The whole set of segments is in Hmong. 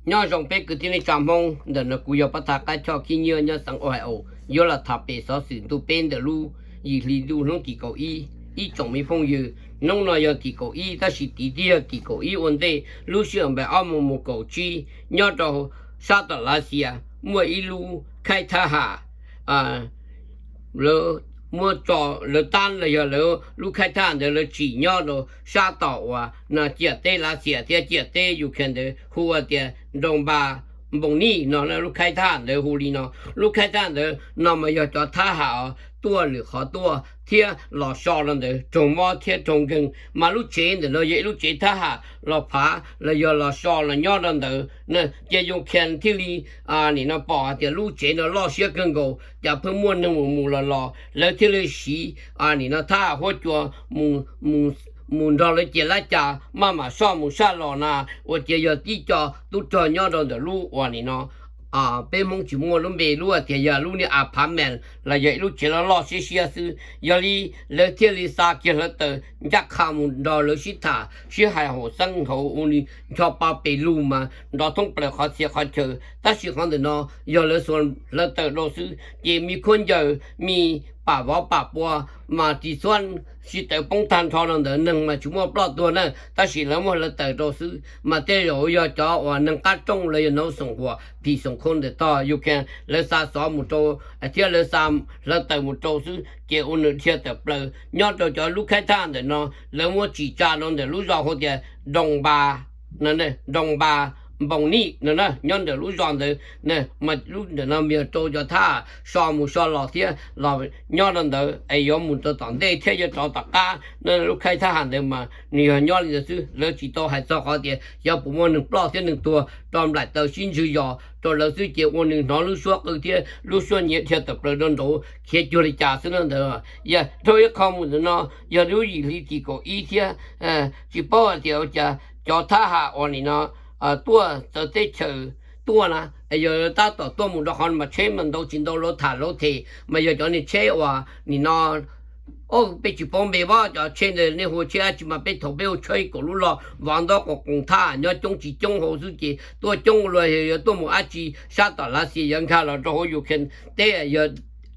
Nyob zoo peb kwv tij neej tsa Hmoob, ntawm no kuv yog pab thaj Qab Choj Khib Nyiab nyob xeev Ohio, yuav los tham pem xov xwm ntu peb ntawm lub yim hli ntuj hnub tim kaum ib. Ib tsoom me phooj ywg, hnub no yog tim kaum ib tab sis tiv thib yog tim kaum ib ua ntej lub sij hawm npaum ob moos mus kaum tsib, nyob rau sab tom Lav Xias muaj ib lub khaib thab ham lawv muab tso, lawv tab los yog lawv lub khaib thab ntawd lawv tsim nyob rau sab tom uas no ciam teb Lav Xias thiab ciam teb Ukraine ntawd hu ua tias Nroos Npas Npoos Nij no, lub khaib thab ntawd hu li no. Lub khaib thab ntawd no mas yog cov thab ham tuaj lwm qhov tuaj thiab los so rau ntawd raug mob thiab raug nkeeg, mas lub tsev ntawm no yog ib lub tsev thab ham los phav los yog los so los nyob rau ntawd. Ces Ukraine thiaj li nim no pom hais tias lub tsev no loj siab kawg nkaus, cas pheej muaj neeg mus mus los los, lawv thiaj li siv nim no thab ham huab cua mus nrog lawv cia lab cas maj mam soj mus saj los na, ua tias yog tib co tub rog nyob rau ntawm lub uas nim no peb Hmoob tsis muaj lub npe, lub tias yog lub niag apartment los yog ib lub tsev loj loj siab siab xwb. Yog li lawv thiaj li xa kiag hlawv taws ncaj qha mus nrog lawv sib tham sib hais haum xeeb hauv ua ncho pa pes lug mas nrov thoob plaws qhov txhia qhov chaw, tab sis qhov ntawm no yog lawv xuas hlawv taws rau xwb ces me khaub ncaws me pam vov pam pua mas ris xuab sib tawv poob tag nrho rau ntawd, neeg mas tsis muaj ploj tuag na, tab sis lawv muab hlawv taws rau xwb. Mas tej zaum yog cov uas neeg qab rooj los yog neeg xoom huam phim xoom khau ntawm tog Ukraine lawv xa xov mus rau thiab lawv xa hlawv taws mus rau xwb ces ua nws dhia tawm plaws. Nyob rau cov lub khaib thab ntawm no lawv muab tsim tsa rau ntawm lub zos hu tias Nroos Npas, Nroos Npas Npoos Nij no, nyob ntawm lub zos ntawd. Mas lub ntawm no mas yog rau cov thab so mus so los thiab los nyob rau ntawd es yuav mus rau tom ntej thiab yuav rov tom qab no. Lub khaib thab ham ntawd mas nws yog nyob li ntawd xwb, lawv tsis tau hais txog qhov tias xyov puas muaj neeg ploj thiab neeg tuag rau nplaim taws sib ntswg zos rau lawv xwb ces ua nws hnov lub suab qw thiab lub suab nyiav dhia tawm plaws rau nraud khiav cuag li cas xwb no ntawd. Yog dhau ib qho mus ntawm no yog lub yim hli tim kaum ib thiab, tsis paub hais tias ua cas cov thab ham uas nim no tuaj txawv teb chaws tuaj na, yog tab tom tuaj mus rau qhov mas tsheb mas ntau tsis ntau lawv tham lawv them mas yog cov niag tsheb uas nim no peb tsis paub npe, cov tsheb ntawd nej hu tsheb dab tsi mas peb thaum peb ua tsheb kaum lub log vov ntaub qoos qoos thab nyob coob tsis coob hauv xwb ces tuaj coob luag yog yuav tuaj mus dab tsi sab tom Lav Xias yuav nkag los rau hauv Ukraine teb yog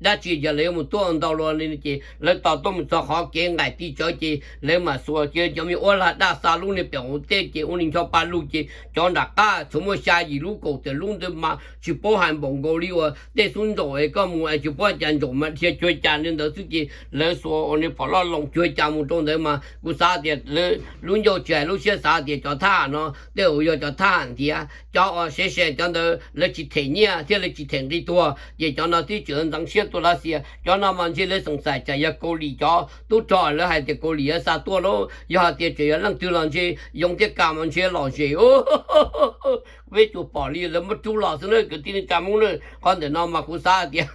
dab tsi yog lawv yuav mus tuaj ntau luag li ces lawv tos tuaj mus txog qhov kev nqaim ti tsawv ces lawv mam xuas kiag cov me uab lag daj xa lub niag pem hauv tej ces ua nws ncho pa lug ces cov nram qab txhua muaj xya yim lub kaum tawm lub ntawd mas tsis paub hais npaum nkaus li uas tej xub ntsaum es koj mus es tsis paub cas ntsaum mas dhia cuag cas li ntawd xwb ces lawv xuas ua niag phom loj loo cuag cas mus rau ntawd mas kuv xav tias lub ncauj tsis hais lub siab xav tias cov thab ham no tej zaum yog cov thab ham ntiav. Cov uas sev sev cov ntawd lawv tsis them nyiaj thiab lawv tsis them nqi tuag ces cov no twb tseem ntxeev siab tuaj Lav Xias. Cov no mas ntshe lawv xoom xaim tsam yog Kaus Lim cov tub rog lawv hais tias Kaus Lim yuav xa tuaj lauj, yog hais tias tseem yog leej twg los ntshe yoov thiab kas mas ntshe lom zem. Peb tsuas pom li lawv muab rub los xwb na kwv tij neej tsa Hmoob na. Qhov ntawm no mas kuv xav tias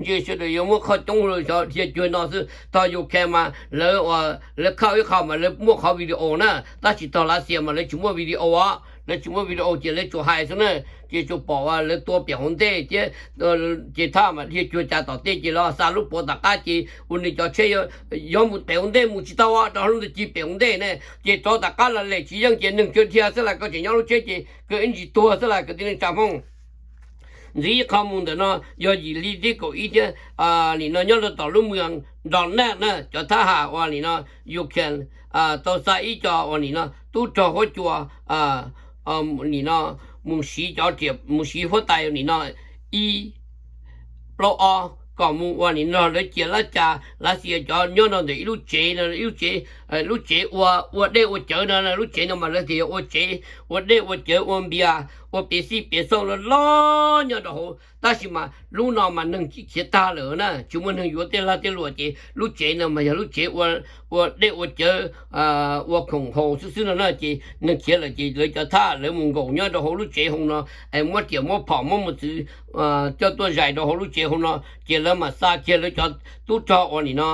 ntshe sawv daws yuav muab qhov coob dhia cuag no xwb. Tog Ukraine mas lawv, lawv khawb ib qho mas lawv muaj qhov video na, tab sis tog Lav Xias mas lawv tsis muaj video os, lawv tsis muaj video ces lawv tsuas hais xwb na. Ces tsuas pom lawv tua pem hauv ntej thiab ces thab mas dhia cuag cas tom tej ces los xa lub puav tom qab ces ua nws cov tsheb yuav mus pem hauv ntej mus tsis tau rau lub ntawd ci pem hauv ntej ne, ces rov tom qab los lem tsis yeej ces neeg cuag dhia xwb las, koj tseem nyob lub tsheb ces koj ib ntsis tuag xwb las kwv tij neej tsa Hmoob. Ntxiv ib qho mus ntawm no yog yim hli tim kaum ib thiab nim no nyob rau tom lub moos Donetsk na, cov thab ham uas nim no Ukraine tau xa ib co uas nim no tub rog huab cua nim no mus siv cov riam mus siv huab tais nim no ib plaub ob kom mus ua nim no lawv cia lab cas Lav Xias cov nyob rau ntawm ib lub tsev no, ib lub tsev, lub tsev ua, ua dej ua cawv no, lub tsev no mas lawv tias yog ua tsev ua dej ua cawv ua npias ua piav xij piav xauj loj loj nyob rau hauv, tab sis mas lub no mas neeg tsis khiav tag lawm na, tsis muaj neeg yuav tej lag tej luam ces lub tsev no mas yog lub tsev ua dej ua cawv ua khoom haus xwb xwb no na, ces neeg khiav lawm ces lawv cov thab lawv mus nkaum nyob rau hauv lub tsev hauv no es muab riam muab phom muab mos txwv coj tuaj zais rau hauv lub tsev hauv no, ces lawv mam xa kiag lawv cov tub rog uas nim no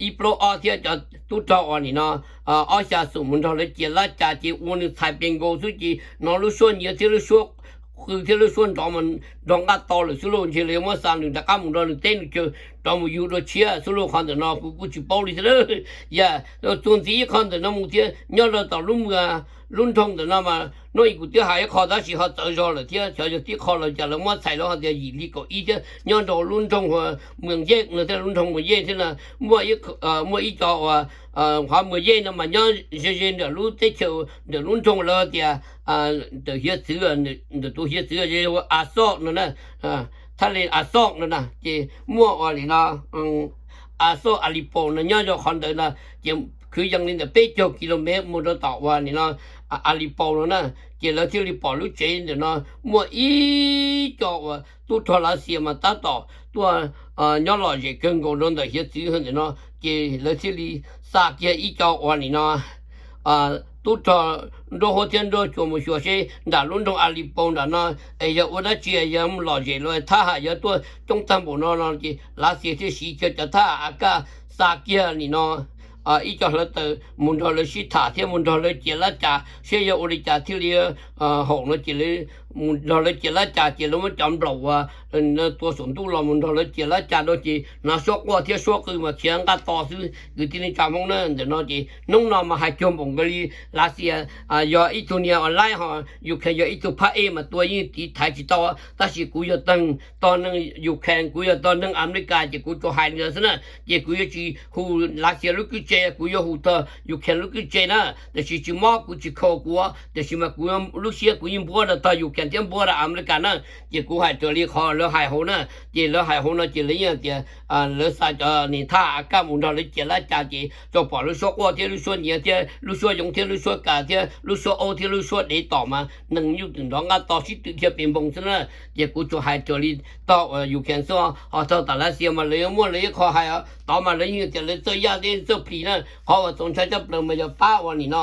ib plaub ob thiab cov tub rog uas nim no ob xya xum mus nrog lawv cia lab cas ces ua nws txhais pes nkaus xwb ces hnov lub suab nyiav thiab lub suab qw thiab lub suab nrov mas nrov nqaj to lawm xwb lauj, ntshe lawv yuav muab xa nws rov qab mus nrog nws teb nws chaw rov mus yug dua tshiab xwb lauj. Qhov ntawm no kuv kuj tsis paub li thiab. Yog txuas ntxiv ib qho ntawm no mus thiab nyob rau tom lub, lub nroog ntawm no mas hnub ib kuv twb hais ib qho tab sis ho txawv zog lawm thiab. Xyov yog tib qho los cas lawv muab txhais los ho tias yim li kaum ib thiab nyob rau lub nroog Muas Yej no thiab, lub nroog Muas Yej thiab no muaj, muaj ib co uas qhov Muas Yej no mas nyob ze ze ntawm lub teb chaws ntawm lub nroog lawv tias ntawm hiav txwv, ntawm tus hiav txwv A Xoj no na, thaj li A Xoj no na ces muaj uas nim no A Xoj A Li Paus no nyob rau qhov ntawd no ces kwv yees li ntawm peb caug ki lo mev mus rau tom uas nim no A Li Paus no na. Ces lawv thiaj li pom lub tsev ntawm no muaj ib co uas tub rog Lav Xias mas tab tom tuaj nyob lom zem kawg nkaus rau ntawm hiav txwv ntawm no. Ces lawv thiaj li xa kiag ib co uas nim no tub rog nruab huab thiab nruab cua mus xyuas seb nram lub nroog A Li Paus nram no es yog ua dab tsi yog lom zem los thab ham yog tuaj coob tag npaum no no ces Lav Xias thiaj siv kiag cov thab ham A Kaj xa kiag nim no ib co hlawv taws mus nrog lawv sib tham thiab mus nrog lawv ciav lab cas seb yog ua li cas thiaj li haum no ces mus nrog lawv ciav lab cas ces lawv muab cov nplaum uas tua saum ntuj los mus nrog lawv ciav lab cas rau ces hnov suab quaj thiab suab qw mas khiav nqaj to xwb kwv tij neej tsa Hmoob na. Ntawm no ces hnub no mas hais cuag npaum nkaus li Lav Xias yog ib tug niag uas laib ho Ukraine yog ib tug phab ej mas tua yeej tiv thaiv tsis tau. Tab sis kuv yog tog neeg Ukraine, kuv yog tog neeg Amelikas ces kuv tsuas hais li ntawd xwb na. Ces kuv yuav tsis hu Lav Xias lub kwj tse, kuv yuav hu tog Ukraine lub kwj tse na. Tiam sis tsis mob kuv tsis khaus kuv, tiam sis mas kuv lub siab kuv yeej npuab rau tog Ukraine thiab npuab rau Amelikas na. Ces kuv hais raws li qhov lawv hais hauv na. Ces lawv hais hauv no ces lawv yeej tias lawv xa cov niag thab ham A Kaj mus nrog lawv ciav lab cas ces tsuas pom lub suab quaj thiab lub suab nyiav thiab lub suab yoov thiab lub suab kas thiab lub suab aub thiab lub suab dev tom mas neeg nyuj twm nrov nqaj to sib tw dhia pes npoos xwb na. Ces kuv tsuas hais raws li tog uas Ukraine xwb. Ho tog tom Lav Xias mas lawv yuav muaj lawv ib qho hais tod mas lawv yeej tias lawv txawj yaj thiab txawj plis na. Qhov uas txaus ntshai tshaj plaws mas yog pab uas nim no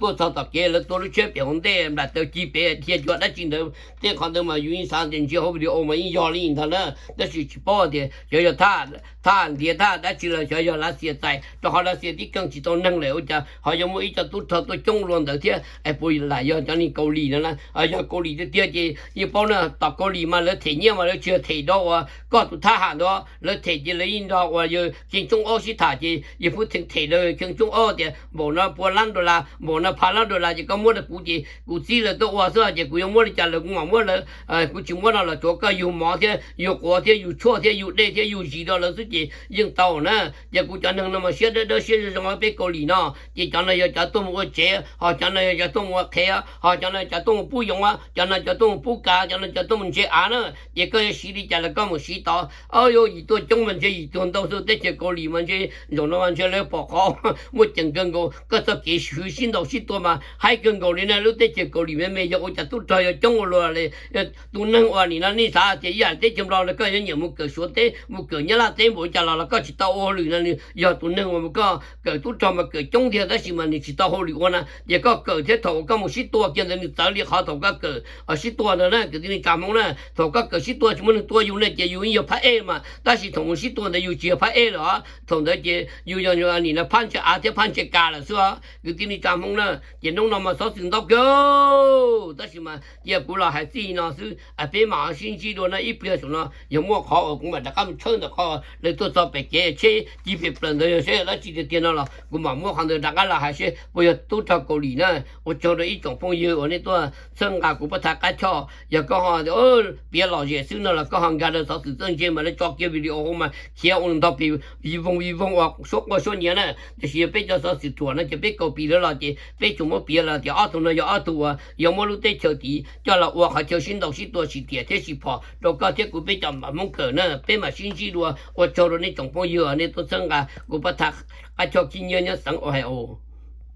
tuaj txog tom kev lawv tua lub tsheb pem hauv ntej nplam taws cig pem dhia cuag dab tsi ntawd. Tej qhov ntawd mas yus yeej xav tias ntsia hauv video mas yeej yog li ntawd na. Tab sis tsis paub tias xyov yog thab, thab ntiav thab dab tsi los xyov yog Lav Xias txais, rau qhov Lav Xias tib keeg tsis tau neeg lawm ua cas ho yuav muaj ib co tub rog tuaj coob luaj ntawd thiab. Es puas lam yog cov niag Kaus Lim no na? Yog Kaus Lim tiag tiag ces yeej paub na, tom Kaus Lim mas lawv them nyiaj mas lawv tsis yog them rau uas koj tus thab ham ntawd, lawv them ces lawv yeej nrog uas yawg Cheej Tsoob Aub sib tham ces yawg Phub Theej them rau Cheej Tsoob Aub tias npaum no pua lab dollar, npaum no phav lab dollar ces koj muab rau kuv ces kuv txib lawv tuaj ua xwb ces kuv yuav muab li cas lawv kuv mam muab lawv. Kuv tsis muab no los tsuav koj yug mov thiab yug quav thiab yug tshuaj thiab yug dej thiab yug zis rau lawv xwb ces yeej tau na. Ces kuv cov neeg no mas siab dawb dawb siab zoo zoo peb Kaus Lim no ces cov no yog cov tuaj mus ua tsev, ho cov no yog cov tuaj mus ua qhev, ho cov no cov tuaj mus pub yoov, cov no cov tuaj mus pub kav, cov no cov tuaj mus ntse av na. Ces koj yuav siv li cas los koj mus siv tod. Yus yim tuaj coob mas ntshe yim tuag ntau xwb, teb chaws Kaus Lim mas ntshe zaum no mas ntshe lawv pom qhov muaj ceem kawg nkaus. Koj txoj kev hwv sib ntaus sib tua mas haib kawg nkaus li na. Lub teb chaws Kaus Lim me me yog ua cas tub rog yog coob ua luaj li. Tus neeg uas nim no nej xav tias ib yam teb chaws Nplog los koj yuav nyiam mus kawm Suav teb mus kawm Nyab Laj teb npaum li cas los los koj tsis tau ua hauj lwm no, nws yog tus neeg uas koj kawm tub rog mas kawm coob tiag tab sis mas nws tsis tau hauj lwm ua na. Ces koj kawm thiab thaum uas koj mus sib tua kiag ntawd nws txawv li qhov thaum koj kawm sib tua ntawd na. Kwv tij neej tsa Hmoob na, thaum koj kawm sib tua tsis muaj neeg tua yus ne ces yus yeej yog phab ej mas, tab sis thaum mus sib tua ntawd yus tsis yog phab ej lawm os. Thaum ntawd ces yus yog nim no phab ntse av thiab phab ntse kas lawm xwb os kwv tij neej tsa Hmoob na. Ces hnub no mas xov xwm ntau kawg, tab sis mas cia kuv los hais txij no xwb, peb mam sib ntsib dua na. Ib pliag saum no yog muaj qhov uas kuv mam rov qab mus tshawb ntawm qhov lawv tuaj txog pem kev tsheb ci pem plaws ntawd yog seb yog dab tsi tiag tiag no los kuv mam muab qhov ntawd rov qab los hais seb puas yog tub rog Kaus Lim na. Ua tsaug rau ib tsoom phooj ywg uas nej tuaj txhawb nqa kuv pab thaj qab choj. Yog koj ho piav lom zem xwb no los koj ho nkag rau xov xwm txawj ntse mas lawv tso kiag video hauv mas khiav ua ntog pis vij voog vij voog ua suab quaj suab nyiav na. Tiam sis yog peb cov xov xwm ruam no ces peb kaus pis lawv los ces peb tsuas muab piav los tias ob tug no yog ob tug uas yog muab lub teb chaws tid coj los ua qhov chaw sib ntaus sib tua sim tiam thiab sim phom rau koj thiab kuv peb cov Hmoob kawm na. Peb mam sib ntsib dua. Ua tsaug rau nej tsoom phooj ywg nej tuaj txhawb nqa kuv pab thaj qab choj khib nyiab nyob xeev Ohio.